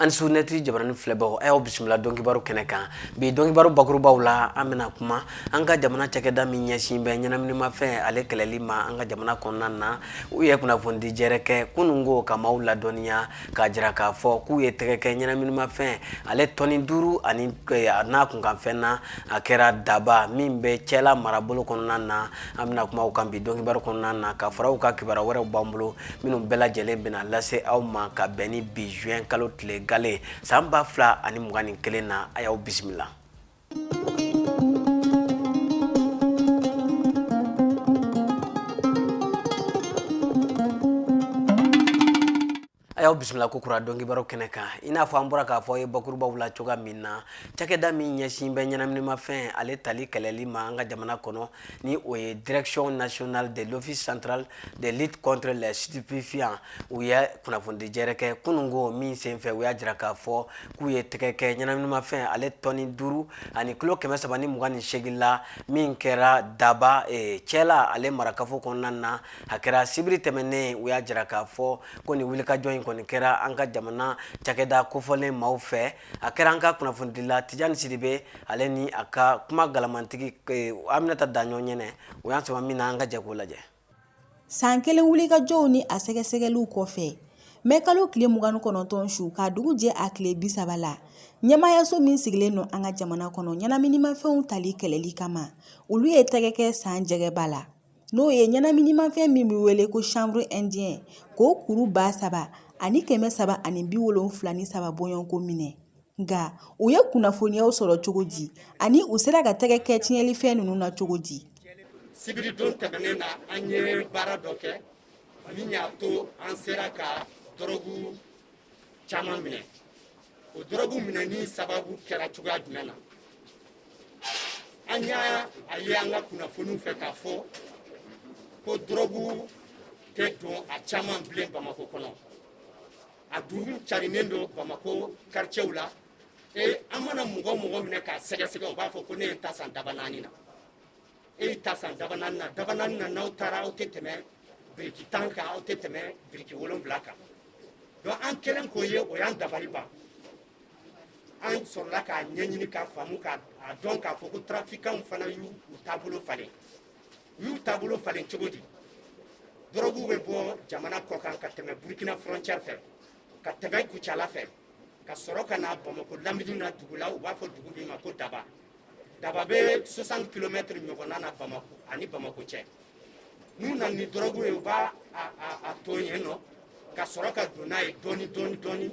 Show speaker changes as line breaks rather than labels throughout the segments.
An su nɛti jabarani filɛbaw, a y'aw bisimila dɔnkibaru kɛnɛ kan. Bi dɔnkibaru bakurubaw la, an bɛna kuma an ka jamana cakɛda min ɲɛsin bɛ ɲɛnaminimafɛn ale kɛlɛli ma an ka jamana kɔnɔna na. U ye kunnafonidi jɛrɛ kɛ kununko ka maaw ladɔnniya k'a jira k'a fɔ k'u ye tɛgɛ kɛ ɲɛnaminimafɛn ale tɔni 5 ani n'a kunkanfɛn na. A kɛra Daba min bɛ Cɛla marabolo kɔnɔna na. An bɛna kuma o kan bi dɔnkibaru kɔnɔna na, ka fara u ka kibaruya wɛrɛw b'an bolo minnu bɛɛ lajɛlen bɛna lase aw ma ka bɛn ni bi juin kalo tile gale san 2021 na. A y'aw bisimila. A y'aw bisimila ko kura dɔnkibaru kɛnɛ kan. I n'a fɔ an bɔra k'a fɔ aw ye bakurubaw la cogoya min na, cakɛda min ɲɛsin bɛ ɲɛnaminimafɛn ale tali kɛlɛli ma an ka jamana kɔnɔ, ni o ye Direction nationale de l'Office central de lutte contre les stupéfiants, u ye kunnafonidi jɛrɛ kɛ kununko min senfɛ, u y'a jira k'a fɔ k'u ye tɛgɛ kɛ ɲɛnaminimafɛn ale tɔni 5 ani kilo 328 la, min kɛra Daba Cɛla ale marakafo kɔnɔna na. A kɛra sibiri tɛmɛnen. U y'a jira k'a fɔ ko nin wulikajɔ in kɔni kɛra an ka jamana cakɛda kofɔlen maaw fɛ. A kɛra an ka kunnafonidila Tijani Sidibe ale ni a ka kuma galamantigi Aminata Daɲɔ ɲɛnɛ, o y'an sama min na, an ka jɛ k'o lajɛ.
San kelen wulikajɔw ni a sɛgɛsɛgɛliw kɔfɛ, mɛ kalo tile 29 su k'a dugu jɛ a tile 30 la, ɲɛmaayaso min sigilen don an ka jamana kɔnɔ ɲɛnaminimafɛnw tali kɛlɛli kama, olu ye tɛgɛ kɛ san jɛgɛba la, n'o ye ɲɛnaminimafɛn min bɛ wele ko chanvre indien, k'o kuru 3373 bɔɲɔgɔnko minɛ. Nka u ye kunnafoniyaw sɔrɔ cogo di ani u sera ka tɛgɛ kɛ tiɲɛlifɛn ninnu na cogo di?
Sibiridon tɛmɛnen na, an ye baara dɔ kɛ min y'a to an sera ka dɔrɔgu caman minɛ. O dɔrɔgu minɛni sababu kɛra cogoya jumɛn na? An y'a a ye an ka kunnafoniw fɛ k'a fɔ ko dɔrɔgu tɛ don a caman bilen Bamakɔ kɔnɔ. A dun carinnen don Bamakɔ quartierw la. E an mana mɔgɔ mɔgɔ minɛ k'a sɛgɛsɛgɛ, o b'a fɔ ko ne ye n ta san daba naani na. E y'i ta san daba naani na, daba naani na, n'aw taara, aw tɛ tɛmɛ biriki 10 kan, aw tɛ tɛmɛ biriki 7 kan. Donc an kɛlen k'o ye, o y'an dabali ban. An sɔrɔla k'a ɲɛɲini k'a faamu, k'a dɔn k'a fɔ ko trafiquants fana y'u taabolo falen. U y'u taabolo falen cogo di? Dɔrɔguw bɛ bɔ jamana kɔkan ka tɛmɛ Burukina frontière fɛ, ka tɛmɛ Kucala fɛ, ka sɔrɔ ka na Bamakɔ lamini na dugu la, u b'a fɔ dugu min ma ko Daba. Daba bɛ 60 kilomètres ɲɔgɔnna na Bamakɔ ani Bamakɔ cɛ. N'u nana ni dɔrɔgu ye, u b'a a to yen nɔ ka sɔrɔ ka don n'a ye dɔɔni dɔɔni dɔɔni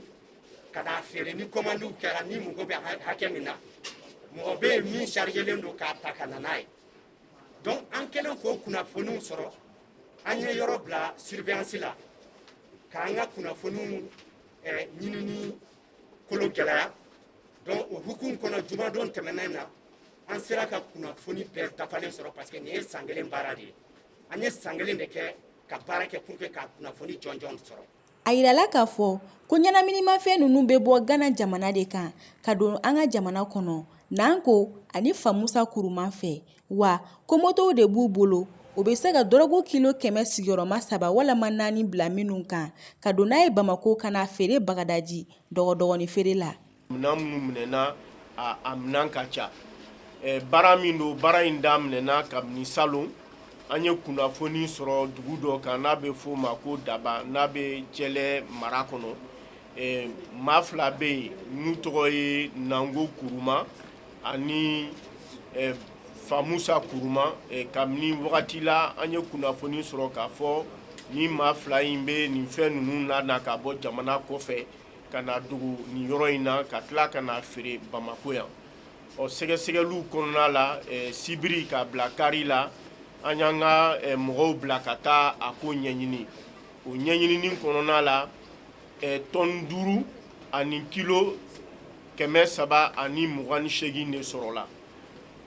ka n'a feere. Ni commandew kɛra, ni mɔgɔ bɛ hakɛ min na, mɔgɔ bɛ yen min chargelen don k'a ta ka na n'a ye. Donc an kɛlen k'o kunnafoniw sɔrɔ, an ye yɔrɔ bila surveillance la k'an ka kunnafoniw ɲinini kolo gɛlɛya. Donc o hukumu kɔnɔ, jumadon tɛmɛnen na, an sera ka kunnafoni bɛɛ dafalen sɔrɔ, parce que nin ye san kelen baara de ye. An ye san kelen de kɛ ka baara kɛ pour que ka kunnafoni jɔnjɔn sɔrɔ.
A yirala k'a fɔ ko ɲɛnaminimafɛn ninnu bɛ bɔ Gana jamana de kan ka don an ka jamana kɔnɔ Nanko ani Famusa Kuruma fɛ, wa ko motow de b'u bolo, u bɛ se ka dɔrɔgu kilo 100 sigiyɔrɔma 3 walama 4 bila minnu kan ka don n'a ye Bamakɔ ka n'a feere Bagadaji dɔgɔdɔgɔnin feere la.
Minɛn minnu minɛna, a minɛn ka ca. Baara min don, baara in daminɛna kabini salon. An ye kunnafoni sɔrɔ dugu dɔ kan n'a bɛ f'o ma ko Daba, n'a bɛ Cɛlɛ mara kɔnɔ. Maa fila bɛ yen n'u tɔgɔ ye Nango Kuruma ani Famusa Kuruma. Kabini wagati la, an ye kunnafoni sɔrɔ k'a fɔ ni maa fila in bɛ nin fɛn ninnu na na ka bɔ jamana kɔfɛ ka na dogo nin yɔrɔ in na, ka tila ka na feere Bamakɔ yan. Ɔ sɛgɛsɛgɛliw kɔnɔna la, sibiri k'a bila kari la, an y'an ka mɔgɔw bila ka taa a ko ɲɛɲini. O ɲɛɲinini kɔnɔna la, tɔni 5 ani kilo 328 de sɔrɔla.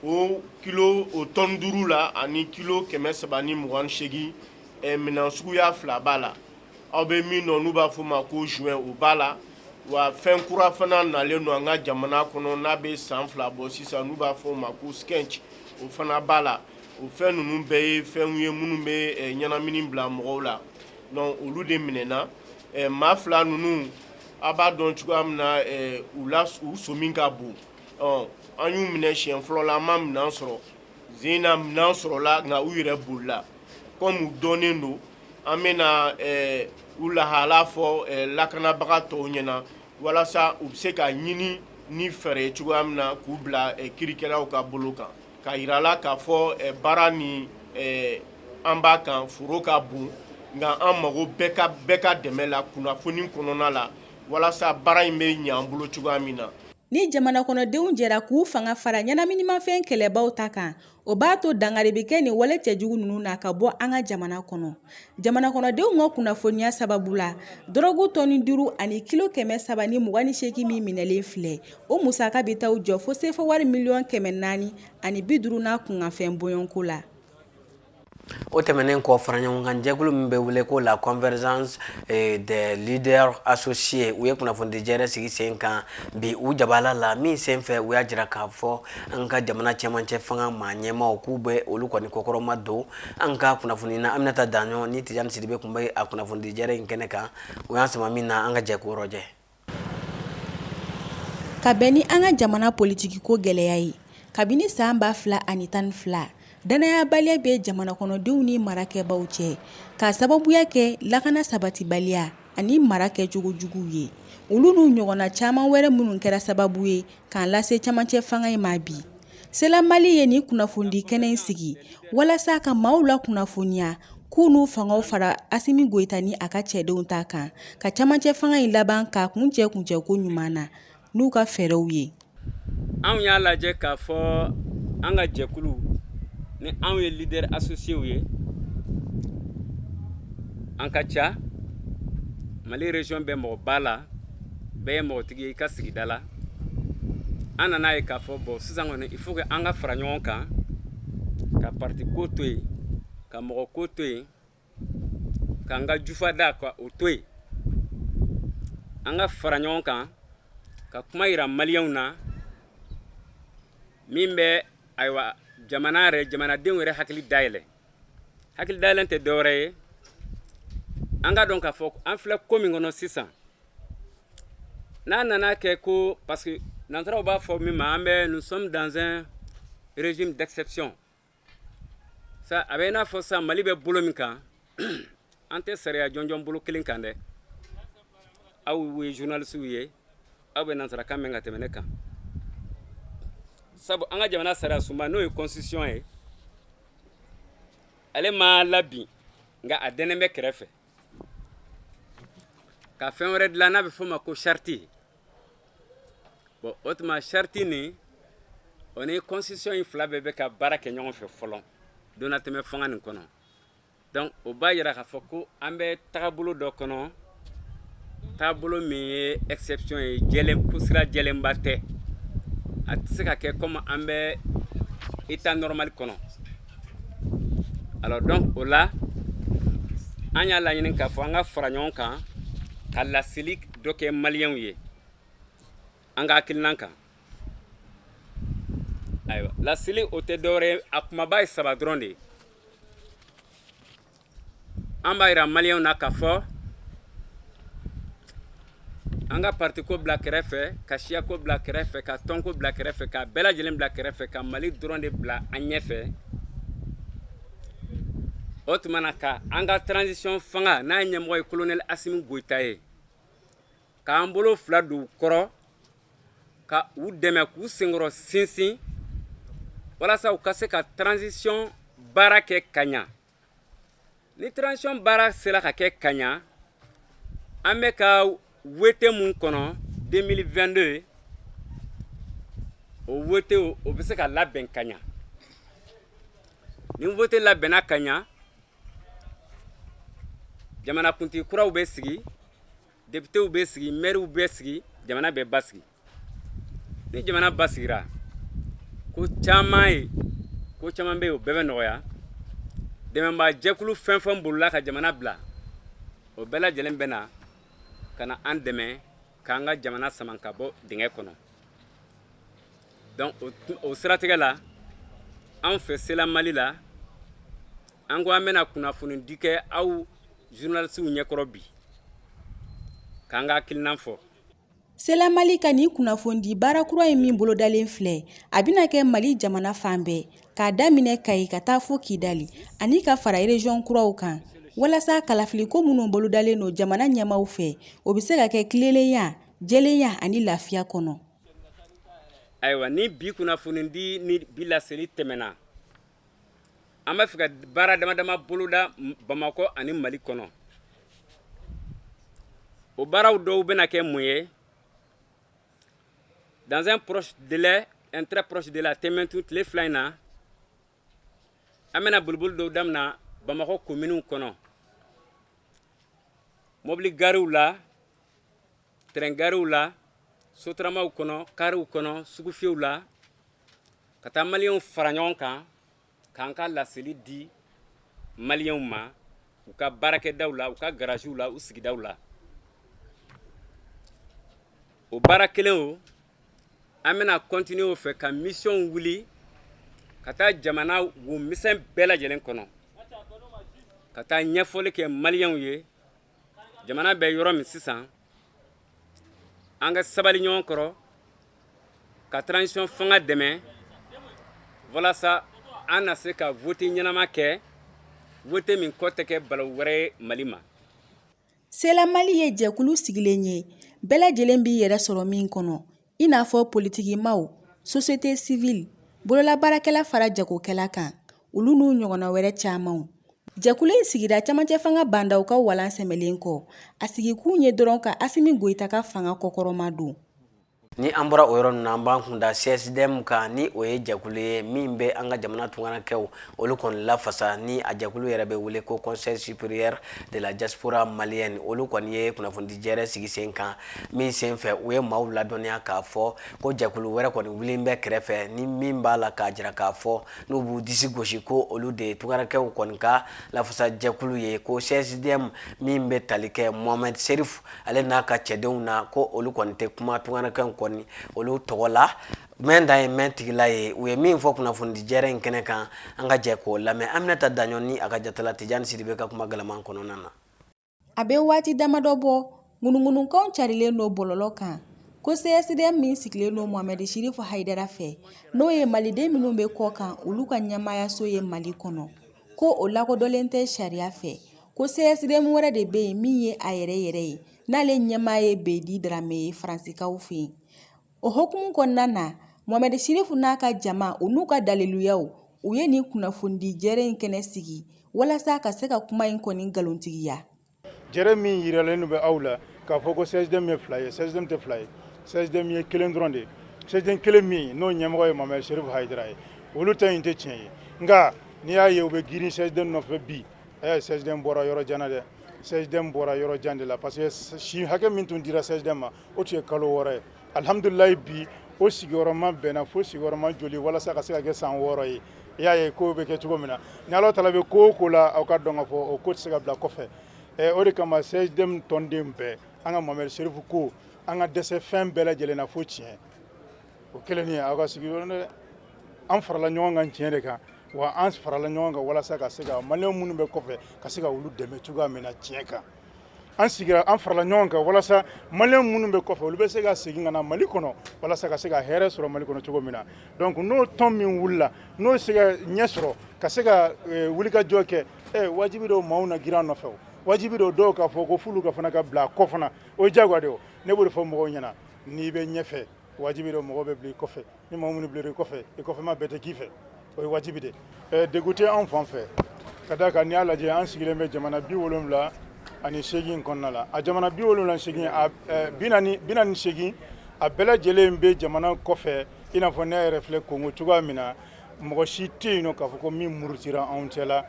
O kilo, o tɔni 5 la ani kilo 328, minɛn suguya fila b'a la. Aw bɛ min dɔn n'u b'a fɔ o ma ko joint, o b'a la. Wa fɛn kura fana nalen don an ka jamana kɔnɔ n'a bɛ san 2 bɔ sisan, n'u b'a fɔ o ma ko skunk, o fana b'a la. O fɛn ninnu bɛɛ ye fɛnw ye minnu bɛ ɲɛnamini bila mɔgɔw la. Donc olu de minɛna. Maa fila ninnu, A b'a dɔn cogoya min na, u la u somi ka bon. An y'u minɛ siɲɛ fɔlɔ la, an ma minɛn sɔrɔ. Sen na minɛn sɔrɔla, nka u yɛrɛ bolila. Comme u dɔnnen don, an bɛna u lahala fɔ lakanabaga tɔw ɲɛna walasa u bɛ se ka ɲini ni fɛɛrɛ ye cogoya min na k'u bila kirikɛlaw ka bolo kan, ka jira la k'a fɔ baara ni an b'a kan, foro ka bon, nka an mago bɛɛ ka dɛmɛ la kunnafoni kɔnɔna la walasa baara in bɛ ɲɛ an bolo cogoya min na.
Ni jamana kɔnɔdenw jɛra k'u fanga fara ɲɛnaminimafɛn kɛlɛbaw ta kan, o b'a to dankari bɛ kɛ nin wale cɛjugu ninnu na ka bɔ an ka jamana kɔnɔ. Jamana kɔnɔdenw ka kunnafoniya sababu la, dɔrɔgu tɔni 5 ani kilo 328 min minɛlen filɛ, o musaka bɛ taa jɔ fo sefa wari miliyɔn 450 n'a kunkanfɛn bɔɲɔgɔnko la.
O tɛmɛnen kɔ, faraɲɔgɔnkan jɛkulu min bɛ wele ko la Convergence des leaders associés, u ye kunnafonidi jɛrɛ sigi sen kan bi u jabala la, min sen fɛ u y'a jira k'a fɔ an ka jamana cɛmancɛ fanga maa ɲɛmaaw k'u bɛ olu kɔni kɔkɔrɔma don. An ka kunnafoni na, Aminata Daɲɔ ni Tijani Sidibe tun bɛ a kunnafonidi jɛrɛ in kɛnɛ kan. U y'an sama min na, an ka jɛ k'o rɔjɛ.
Ka bɛn ni an ka jamana politikiko gɛlɛya ye kabini san 2012, dannayabaliya bɛ jamana kɔnɔdenw ni marakɛbaw cɛ k'a sababuya kɛ lakana sabatibaliya ani mara kɛcogo juguw ye, olu n'u ɲɔgɔnna caman wɛrɛ minnu kɛra sababu ye k'an lase camancɛ fanga in ma bi. CELA Mali ye nin kunnafonidi kɛnɛ in sigi walasa ka maaw la kunnafoniya k'u n'u fangaw fara Asimi Goyita ni a ka cɛdenw ta kan ka camancɛ fanga in laban k'a kuncɛ kuncɛko ɲuman na n'u ka fɛɛrɛw ye.
Anw y'a lajɛ k'a fɔ an ka jɛkulu ni anw ye leader associéw ye, an ka ca Mali région bɛɛ, mɔgɔ b'a la, bɛɛ ye mɔgɔtigi ye i ka sigida la. An nana ye k'a fɔ bon, sisan kɔni, il faut que an ka fara ɲɔgɔn kan ka parti ko to yen, ka mɔgɔ ko to yen, k'an ka jufa da ka o to yen, an ka fara ɲɔgɔn kan ka kuma yira maliyɛnw na min bɛ, ayiwa, jamana yɛrɛ, jamanadenw yɛrɛ hakili dayɛlɛ. Hakili dayɛlɛ tɛ dɔwɛrɛ ye, an ka dɔn k'a fɔ an filɛ ko min kɔnɔ sisan, n'a nana kɛ ko, parce que nansaraw b'a fɔ min ma, an bɛ, nous sommes dans un régime d'exception. Sa a bɛ i n'a fɔ sisan Mali bɛ bolo min kan, an tɛ sariya jɔnjɔn bolo kelen kan dɛ. Aw ye journalistew ye, aw bɛ nansarakan mɛn ka tɛmɛ ne kan, sabu an ka jamana sariya sunba, n'o ye constitution ye, ale ma labin, nka a dɛnnen bɛ kɛrɛfɛ ka fɛn wɛrɛ dilan n'a bɛ f'o ma ko charte. Bon, o tuma charte nin, o ni constitution in fila bɛɛ bɛ ka baara kɛ ɲɔgɔn fɛ fɔlɔ donnatɛmɛ fanga nin kɔnɔ. Donc o b'a yira k'a fɔ ko an bɛ tagabolo dɔ kɔnɔ, taabolo min ye exception ye, jɛlen ko sira jɛlenba tɛ. A tɛ se ka kɛ comme an bɛ état normal kɔnɔ. Alors donc, o la an y'a laɲini k'a fɔ an ka fara ɲɔgɔn kan ka laseli dɔ kɛ maliyɛnw ye an ka hakilinan kan. Ayiwa, laseli o tɛ dɔwɛrɛ ye, a kumaba ye saba dɔrɔn de ye. An b'a yira maliyɛnw na k'a fɔ an ka parti ko bila kɛrɛfɛ, ka siya ko bila kɛrɛfɛ, ka tɔnko bila kɛrɛfɛ, ka bɛɛ lajɛlen bila kɛrɛfɛ, ka Mali dɔrɔn de bila an ɲɛfɛ. O tuma na ka an ka transition fanga, n'a ye ɲɛmɔgɔ ye colonel Asimi Goyita ye, k'an bolo fila don u kɔrɔ ka u dɛmɛ, k'u senkɔrɔ sinsin walasa u ka se ka transition baara kɛ ka ɲa. Ni transition baara sera ka kɛ ka ɲa, an bɛ ka wote mun kɔnɔ 2022, o wote o bɛ se ka labɛn ka ɲa. Ni wote labɛnna ka ɲa, jamanakuntigi kuraw bɛ sigi, députéw bɛ sigi, maires bɛ sigi, jamana bɛ basigi. Ni jamana basigira, ko caman ye, ko caman bɛ yen, o bɛɛ bɛ nɔgɔya. Dɛmɛbaa jɛkulu fɛn fɛn bolila ka jamana bila, o bɛɛ lajɛlen bɛ na ka na an dɛmɛ k'an ka jamana sama ka bɔ dingɛ kɔnɔ. Donc o siratigɛ la, anw fɛ CELA Mali la, an ko an bɛna kunnafoni di kɛ aw journalistew ɲɛkɔrɔ bi k'an ka hakilinan fɔ.
Sela Mali ka nin kunnafonidi baara kura in min bolodalen filɛ, a bɛna kɛ Mali jamana fan bɛɛ, k'a daminɛ Kayi ka taa fo Kidali, ani ka fara région kuraw kan, walasa kalafiliko minnu bolodalen don jamana ɲɛmaaw fɛ, o bɛ se ka kɛ tilennenya, jɛlenya ani lafiya kɔnɔ.
Ayiwa, ni bi kunnafonidi ni bi laseli tɛmɛna, an b'a fɛ ka baara dama dama boloda Bamakɔ ani Mali kɔnɔ. O baaraw dɔw bɛna kɛ mun ye? Dans un proche délai, un très proche délai, a tɛ mɛn tun, tile 2 in na, an bɛna boliboli dɔw damina Bamakɔ kominiw kɔnɔ, mobili gariw la, tɛrɛn gariw la, sotaramaw kɔnɔ, kariw kɔnɔ, sugufiyɛw la, ka taa maliyɛnw fara ɲɔgɔn kan k'an ka laseli di maliyɛnw ma u ka baarakɛdaw la, u ka garaziw la, u sigidaw la. O baara kelen o, an bɛna continuer o fɛ ka mission wuli ka taa jamana wo misɛn bɛɛ lajɛlen kɔnɔ, ka taa ɲɛfɔli kɛ maliyɛnw ye jamana bɛ yɔrɔ min sisan, an ka sabali ɲɔgɔn kɔrɔ, ka transition fanga dɛmɛ walasa an na se ka vote ɲɛnama kɛ, vote min kɔ tɛ kɛ balawu wɛrɛ ye Mali ma.
Sela Mali ye jɛkulu sigilen ye, bɛɛ lajɛlen b'i yɛrɛ sɔrɔ min kɔnɔ, i n'a fɔ politikimaw, société civile, bololabaarakɛla fara jagokɛla kan, olu n'u ɲɔgɔnna wɛrɛ camanw. Jɛkulu in sigira camancɛ fanga Ba Ndaw ka walan sɛmɛlen kɔ. A sigikun ye dɔrɔn ka Asimi Goyita ka fanga kɔkɔrɔma don.
Ni an bɔra o yɔrɔ ninnu na, an b'an kun da CSDM kan, ni o ye jɛkulu ye min bɛ an ka jamana tunkarakɛw olu kɔni lafasa, ni a jɛkulu yɛrɛ bɛ wele ko Conseil supérieur de la diaspora malienne. Olu kɔni ye kunnafonidi jɛrɛ sigi sen kan min sen fɛ, u ye maaw ladɔnniya k'a fɔ ko jɛkulu wɛrɛ kɔni wulilen bɛ kɛrɛfɛ, ni min b'a la k'a jira k'a fɔ n'u b'u disi gosi ko olu de ye tunkarakɛw kɔni ka lafasa jɛkulu ye, ko CSDM min bɛ tali kɛ Mohamed Serif ale n'a ka cɛdenw na, ko olu kɔni tɛ kuma tunkarakɛw kɔni olu tɔgɔ la. Mɛn dan ye mɛn tigila ye. U ye min fɔ kunnafonidi jɛrɛ in kɛnɛ kan, an ka jɛ k'o lamɛn. Aminata Daɲɔ ni a ka jatala Tijani Sidibe ka kuma galaman kɔnɔna na.
A bɛ waati damadɔ bɔ, ŋunuŋunukanw carilen don bɔlɔlɔ kan ko CSDM min sigilen don Mohamed Chérif Haidara fɛ, n'o ye maliden minnu bɛ kɔ kan olu ka ɲɛmaayaso ye Mali kɔnɔ, ko o lakodɔnlen tɛ sariya fɛ, ko CSDM wɛrɛ de bɛ yen min ye a yɛrɛ yɛrɛ ye, n'ale ɲɛmaa ye Bedi Darame ye Faransikaw fɛ yen. O hukumu kɔnɔna na, Mohamed Chérif n'a ka jama, u n'u ka daliluyaw, u ye nin kunnafonidi jɛrɛ in kɛnɛ sigi walasa ka se ka kuma in kɔni nkalontigiya.
Jɛrɛ min yiralen bɛ aw la k'a fɔ ko CSDM ye fila ye, CSDM tɛ fila ye, CSDM ye kelen dɔrɔn de ye. CSDM kelen min n'o ɲɛmɔgɔ ye Mohamed Chérif Haidara ye, olu ta in tɛ tiɲɛ ye. Nka n'i y'a ye u bɛ girin CSDM nɔfɛ bi, CSDM bɔra yɔrɔ jan na dɛ. CSDM bɔra yɔrɔ jan de la, parce que si hakɛ min tun dira CSDM ma, o tun ye kalo 6 ye. Alihamdulilayi, bi o sigiyɔrɔma bɛnna fo sigiyɔrɔma joli walasa ka se ka kɛ san 6 ye. I y'a ye ko bɛ kɛ cogo min na, ni Ala taala bɛ ko o ko la, aw ka dɔn k'a fɔ o ko tɛ se ka bila kɔfɛ. O de kama CSDM tɔnden bɛɛ, an ka Mohamed Chérif ko an ka dɛsɛ fɛn bɛɛ lajɛlen na fo tiɲɛ. O kelen ye aw ka sigi yɔrɔ dɛ. An farala ɲɔgɔn kan tiɲɛ de kan, wa an farala ɲɔgɔn kan walasa ka se ka maliyɛn minnu bɛ kɔfɛ ka se ka olu dɛmɛ cogoya min na tiɲɛ kan. An sigira, an farala ɲɔgɔn kan walasa maliyɛn minnu bɛ kɔfɛ, olu bɛ se ka segin ka na Mali kɔnɔ walasa ka se ka hɛrɛ sɔrɔ Mali kɔnɔ cogo min na. Donc n'o tɔn min wulila, n'o se ka ɲɛ sɔrɔ ka se ka wulikajɔ kɛ, wajibi don maaw na girin a nɔfɛ. O wajibi don dɔw k'a fɔ ko f'olu ka fana ka bila a kɔ fana, o ye diyagoya de ye. O ne b'o de fɔ mɔgɔw ɲɛna, n'i bɛ ɲɛfɛ, wajibi don mɔgɔw bɛ bila i kɔfɛ. Ni mɔgɔ minnu bila i kɔfɛ, i kɔfɛma bɛɛ tɛ k'i fɛ, o ye wajibi de ye. Degun tɛ anw fan fɛ, ka d'a kan n'i y'a lajɛ, an sigilen bɛ jamana 78 kɔnɔna la. A jamana 78, a 48, a bɛɛ lajɛlen bɛ jamana kɔfɛ. I n'a fɔ ne yɛrɛ filɛ Kongo cogoya min na, mɔgɔ si tɛ yen nɔ k'a fɔ ko min murutira anw cɛ la.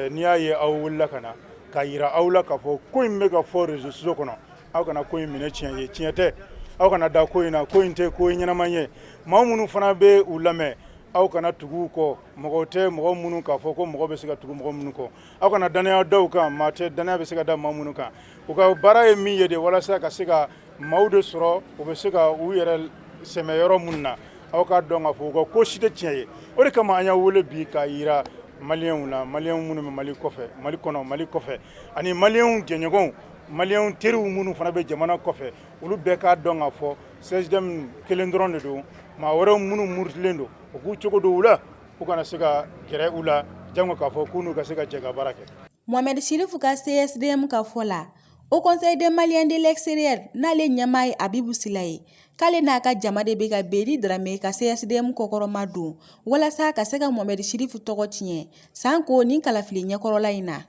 N'i y'a ye aw wulila ka na k'a yira aw la k'a fɔ ko in bɛ ka fɔ réseaux sociaux kɔnɔ, aw kana ko in minɛ tiɲɛ ye, tiɲɛ tɛ. Aw kana da ko in na, ko in tɛ ko in ɲɛnama ye. Maa minnu fana bɛ u lamɛn, aw kana tugu u kɔ. Mɔgɔ tɛ mɔgɔ minnu k'a fɔ ko mɔgɔ bɛ se ka tugu mɔgɔ minnu kɔ, aw kana danaya da u kan. Maa tɛ danaya bɛ se ka da maa minnu kan. U ka baara ye min ye de, walasa ka se ka maaw de sɔrɔ, u bɛ se ka u yɛrɛ sɛmɛ yɔrɔ minnu na. Aw k'a dɔn k'a fɔ u ka ko si tɛ tiɲɛ ye. O de kama an y'a wele bi k'a yira maliyɛnw na, maliyɛnw minnu bɛ Mali kɔfɛ, Mali kɔnɔ, Mali kɔfɛ, ani maliyɛnw jɛɲɔgɔnw, maliyɛnw teriw minnu fana bɛ jamana kɔfɛ. Olu bɛɛ k'a dɔn k'a fɔ CSDM kelen dɔrɔn de don. Maa wɛrɛw minnu murutilen don, u k'u cogo don u la, u kana se ka gɛrɛ u la, jango k'a fɔ k'u n'u ka se ka jɛ ka baara kɛ.
Mohamed Sirifu ka CSDM ka fɔ la, Haut Conseil des Maliens de l'extérieur, n'ale ɲɛmaa ye Abibu Sila ye, k'ale n'a ka jama de bɛ ka Beri Darame ka CSDM kɔkɔrɔma don walasa ka se ka Mohamed Sirifu tɔgɔ tiɲɛ sanko nin kalafili ɲɛkɔrɔla in na.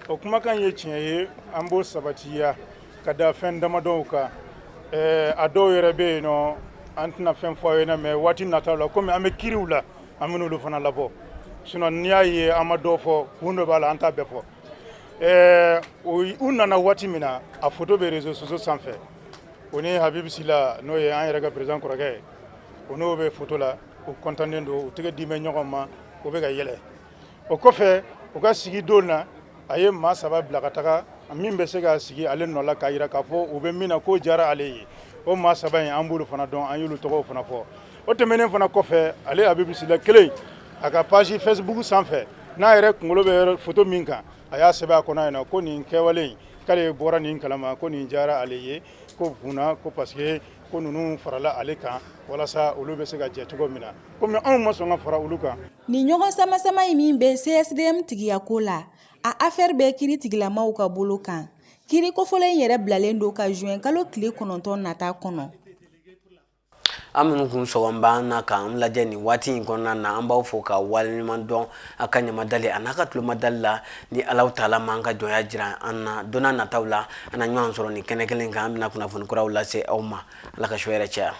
O kumakan ye tiɲɛ ye, an b'o sabatiya ka da fɛn damadɔw kan. A dɔw yɛrɛ bɛ yen nɔ, an tɛna fɛn fɔ aw ɲɛna, mais waati nataw la, komi an bɛ kiriw la, an bɛna olu fana labɔ. Sinon n'i y'a ye an ma dɔw fɔ, kun dɔ b'a la, an t'a bɛɛ fɔ. U nana waati min na, a photo bɛ réseaux sociaux sanfɛ, o ni Habibu Sila, n'o ye an yɛrɛ ka président kɔrɔkɛ ye, o n'o bɛ photo la, u kɔntannen don, u tɛgɛ di bɛ ɲɔgɔn ma, u bɛ ka yɛlɛ. O kɔfɛ, u ka sigi don na, a ye maa saba bila ka taga min bɛ se ka sigi ale nɔ la k'a jira k'a fɔ u bɛ min na k'o diyara ale ye. O maa saba in, an b'olu fana dɔn, an y'olu tɔgɔw fana fɔ. O tɛmɛnen fana kɔfɛ, ale Habibu Sila kelen, a ka page Facebook sanfɛ, n'a yɛrɛ kunkolo bɛ photo min kan, a y'a sɛbɛn a kɔnɔ yen nɔ ko nin kɛwale in, k'ale bɔra nin kalama, ko nin diyara ale ye, ko kunna ko parce que ko ninnu farala ale kan walasa olu bɛ se ka jɛ cogo min na, komi anw ma sɔn ka fara olu kan.
Nin ɲɔgɔn sama-sama in min bɛ CSDM tigiya ko la, a affaire bɛ kiri tigilamaw ka bolo kan. Kiri kofɔlen in yɛrɛ bilalen don ka juin kalo tile 9 nata kɔnɔ.
An minnu kun sɔgɔn b'an na k'an lajɛ nin waati in kɔnɔna na, an b'aw fo ka waleɲuman dɔn a ka ɲamadali a n'a ka tulomadali la. Ni Alahu taala m'an ka jɔnya jira an na, don n'a nataw la an na ɲɔgɔn sɔrɔ nin kɛnɛ kelen kan, an bɛna kunnafoni kuraw lase aw ma. Ala ka su hɛrɛ caya.